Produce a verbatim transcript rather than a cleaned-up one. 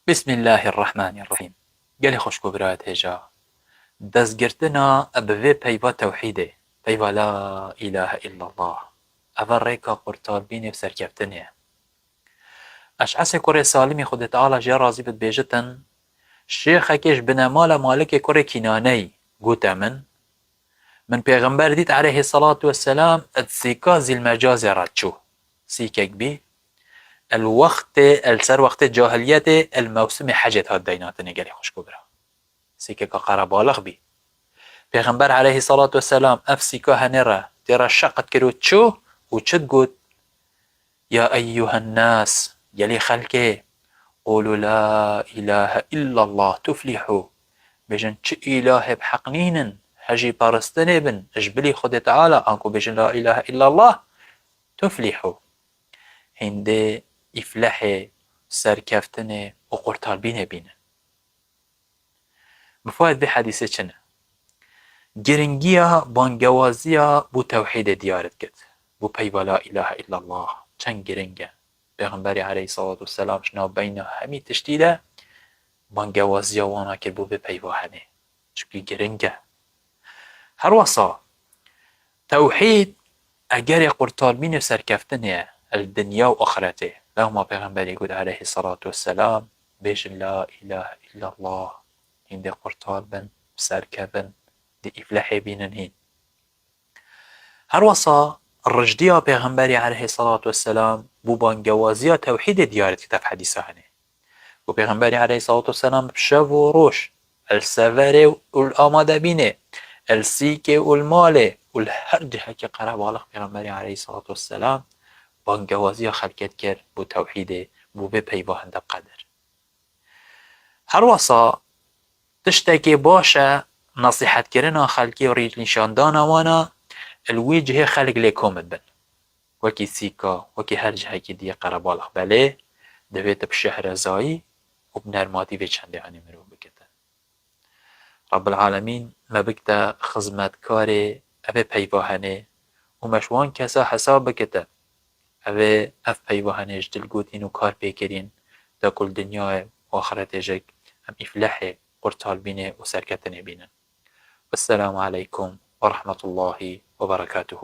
Bismillahirrahmanirrahîm. Gelê xwişk û birayet hêja. Destgirtina bi vê peyva tewhîdê, peyva la îlahe illallah. Eve rêka qurtalbînê û serkeftinê ye. Eş'esê kurê Salimî Xwedê Teala jê razî bit bêjitin, şêxekê ji binemala Malikê kurê Kînaneyî gote min, Min Pêxember dît aleyhî selatu wesselam di sîka Zîlmecazê re çû. Sîkek bî. El wextê, el ser wextê cahiliyetê, el mewsimê hecê dihat deynatinê gelê xwişk û bira. Sîkeka qerebalix bî. Pêxember aleyhî selatu wesselam ev sîka henê re tê re şeqit kir û çû û çi digot? Ya eyyuhen nas, gelî xelkê, qulu la ilahe illallah tuflihu. Bêjin çi îlahê bi heq nînin, hejî paristinê bin, ji bilî Xwedê Teala, anku bêjin la ilahe illallah, tuflihu. Hîndê îflehê, serkeftinê û qurtalbînê bînin. Mifayet vê hedîsê çi ne? Giringiya bangewaziya bo tewhîdê diyar dikit. Bo peyva la ilahe illallah. Çend giring e. Pêxemberê aleyhî selatu wesselam ji navbeyna hemî tiştî de bangewaziya wana kir bo vê peyva henê. Çimkî giring e. Her wesa tewhîd egerê qurtalbînê û serkeftinê ye li dinya û axretê. Lewma Pêxemberê got aleyhî selatu wesselam, bêjin la ilahe illallah, hîn dê qurtal bin, serkevin, dê îflehê bînin hîn. Her wesa rijdiya Pêxemberê aleyhî selatu wesselam bo bangewaziya tewhîdê diyar dikit ev hedîsa henê. Ku Pêxemberê aleyhî selatu wesselam bi şev û roj li severê û li amadebînê, li sîkê û li malê û li her cihekî qerebalix Pêxemberê aleyhî selatu wesselam bangewaziya xelkê dikir bo tewhîdê, bo vê peyva hinde bi qedir. Her wesa tiştekê baş e nesîhetkirina xelkê û rênîşandana wan e, li wî cihê xelk lê kom dibin. Wekî sîka, wekî her cihekî diyê qerebalix belê, divê tu bi şehrezayî û bi nermatî vê çendê henê mirov bikite. Rabbil Alemîn me bikite xizmetkarê evê peyva henê û me ji wan kesa hesab bikite. Evê ev peyva henê ji dilgotîn û kar pê kirîn, da ku li dinyayê û axretê jî em îflehê, qurtalbînê û serketinê bînin. Wesselamu aleykum ve rahmetullahi ve berekatuhu.